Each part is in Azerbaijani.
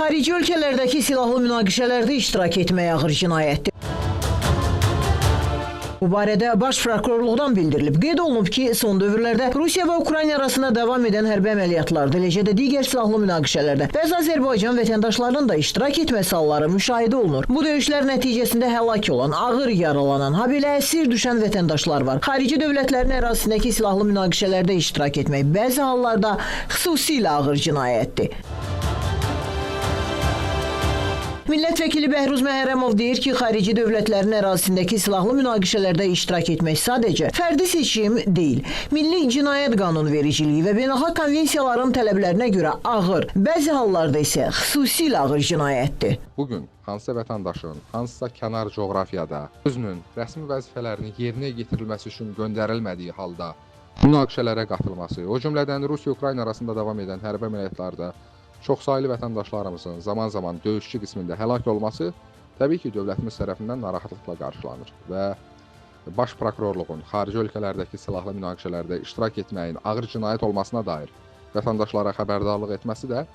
Xarici ölkələrdəki silahlı münaqişələrdə iştirak etmək ağır cinayətdir. Bu barədə Baş Prokurorluqdan bildirilib. Qeyd olunub ki, son dövrlərdə Rusiya və Ukrayna arasında davam edən hərbi əməliyyatlarda, eləcə də digər silahlı münaqişələrdə bəzi Azərbaycan vətəndaşlarının da iştirak etməsi halları müşahidə olunur. Bu döyüşlər nəticəsində həlak olan, ağır yaralanan, habelə əsir düşən vətəndaşlar var. Xarici dövlətlərin ərazisindəki silahlı münaqişələrdə iştirak etmək bəzi hallarda xüsusilə ağır cinayətdir. Millət vəkili Bəhruz Məhərrəmov deyir ki, xarici dövlətlərin ərazisindəki silahlı münaqişələrdə iştirak etmək sadəcə fərdi seçim deyil. Milli cinayət qanunvericiliyi və beynəlxalq konvensiyaların tələblərinə görə ağır, bəzi hallarda isə xüsusilə ağır cinayətdir. Bu gün hansısa vətəndaşın, hansısa kənar coğrafiyada özünün rəsmi vəzifələrini yerinə yetirilməsi üçün göndərilmədiyi halda münaqişələrə qatılması, o cümlədən Rusiya-Ukrayna arasında davam edən hərbi əməliyyatlarda çoxsaylı vətəndaşlarımızın zaman-zaman döyüşçü qismində həlak olması təbii ki, dövlətimiz tərəfindən narahatlıqla qarşılanır və Baş Prokurorluğun xarici ölkələrdəki silahlı münaqişələrdə iştirak etməyin ağır cinayət olmasına dair vətəndaşlara xəbərdarlıq etməsi də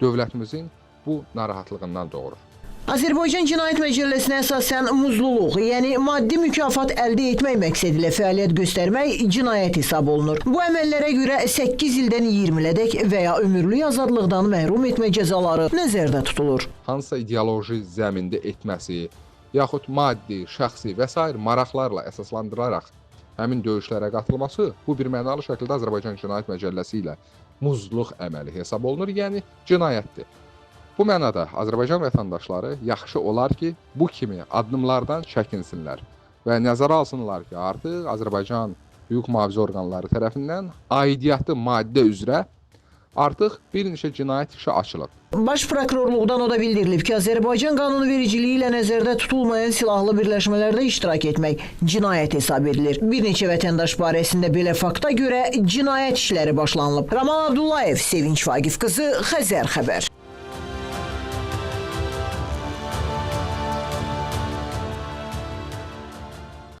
dövlətimizin bu narahatlığından doğurur. Azərbaycan Cinayət Məcəlləsinə əsasən muzluluq, yəni maddi mükafat əldə etmək məqsədilə fəaliyyət göstərmək cinayət hesab olunur. Bu əməllərə görə 8 ildən 20 ilədək və ya ömürlük azadlıqdan məhrum etmə cəzaları nəzərdə tutulur. Hansısa ideoloji zəmində etməsi, yaxud maddi, şəxsi və sair maraqlarla əsaslandıraraq həmin döyüşlərə qatılması bu bir mənalı şəkildə Azərbaycan Cinayət Məcəlləsi ilə muzluq əməli hesab olunur, yəni cinayətdir. Bu mənada Azərbaycan vətəndaşları yaxşı olar ki, bu kimi addımlardan çəkinsinlər və nəzərə alsınlar ki, artıq Azərbaycan hüquq mühafizə orqanları tərəfindən aidiyyatı maddə üzrə artıq bir neçə cinayət işi açılıb. Baş Prokurorluqdan o da bildirilib ki, Azərbaycan qanunvericiliyi ilə nəzərdə tutulmayan silahlı birləşmələrdə iştirak etmək cinayət hesab edilir. Bir neçə vətəndaş barəsində belə fakta görə cinayət işləri başlanılıb. Ramal Abdullayev, Sevinç Vaqif qızı, Xəzər xəbər.